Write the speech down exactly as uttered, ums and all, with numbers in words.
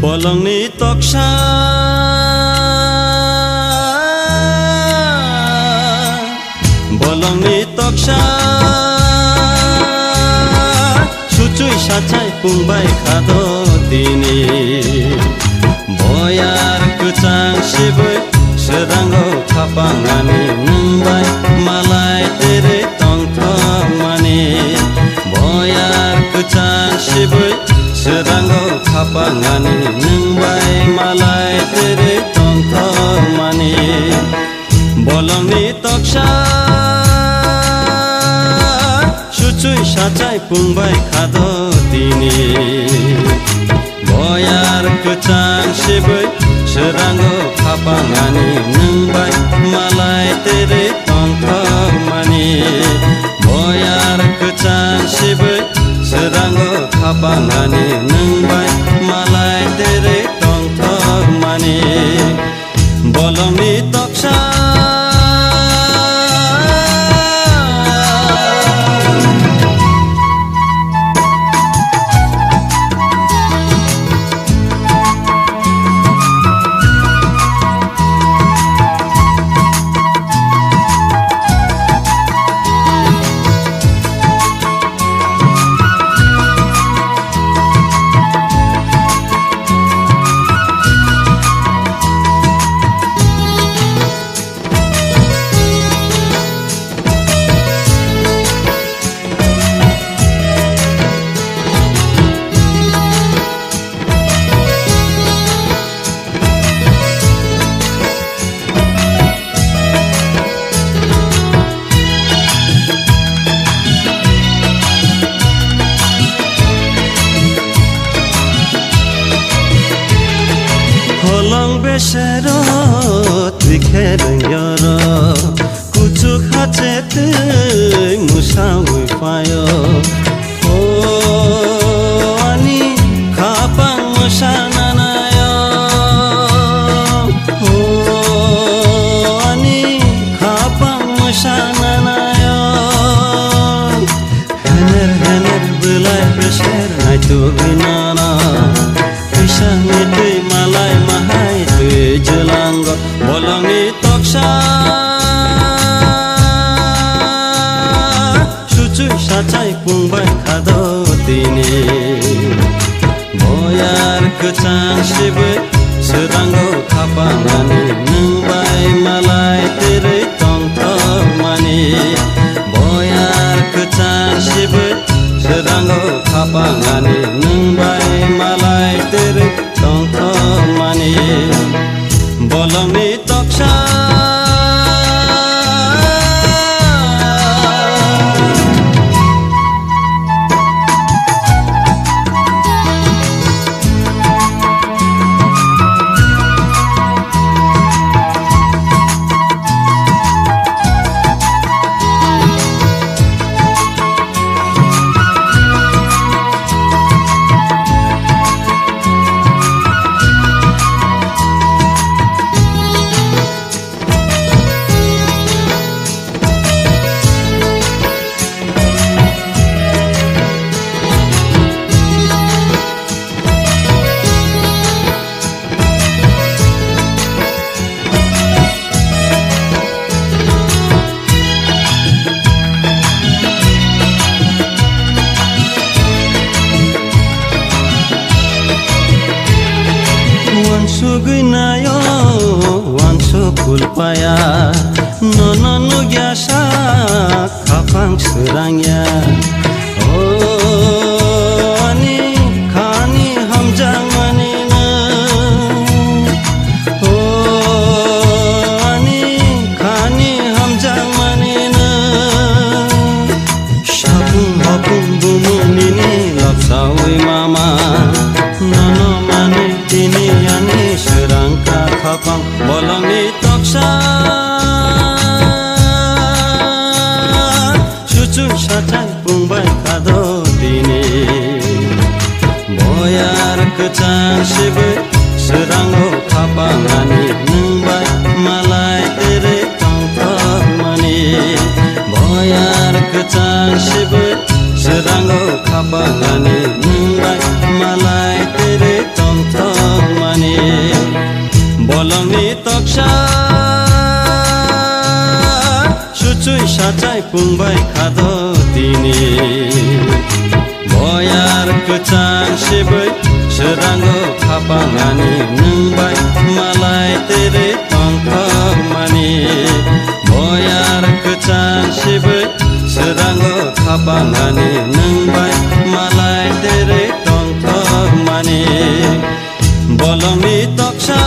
Bolongni toksa, bolongni toksa, suchui sachai pungbai khado tini. Boyar kwchang sibui swrango khapangani nwngbai malai tere tongthokmani. Boyar kwchang sibui swrango khapangani nwngbai malai tere tongthokmani. Bolongni toksa suchui sachai pungbai khado tini. Boyar kwchang sibui swrango khapangani nwngbai malai tere tongthokmani. Boyar kwchang sibui swrango khapangani nwngbai malai tere tongthokmani. Bolongni toksa. Holong besero twi khe rwngyoro, kuchuk hache twi mwsawi phaio. O ani khapang mwsa nanaio, o ani khapang mwsa nanaio. Hener hener bwlai beser naitugwi nana, twisangni twi malai mahai twi jwlango bolongni toksa. Suchui sachai pungbai khado tini. Boyar kwchang sibui swrango khapangani nwngbai malai tere tongthokmani. Boyar kwchang sibui swrango khapangani nwngbai malai tere tongthokmani. Bolongni toksa. Wansugwi naio, wansuk kulpaya, nono nukya sak khapang swrangya. O ani khani hamjakmani no, o ani khani hamjakmani no. Sapung hapung bumung nini lapsawi mama, nono mani tini ani swrangkha khapang bolongni toksa. Suchui sachai pungbai khado tini. Boyar kwchang sibui swrango khapangani nwngbai malai tere tongthokmani. Boyar kwchang sibui swrango khapangani nwngbai malai tere tongthok Achai pungbai khado tini. Boyar kwchang sibui swrango khapangani nwng bai malai tere tongthokmani. Boyar kwchang sibui swrango khapangani nwng bai malai tere tongthokmani. Bolongni toksa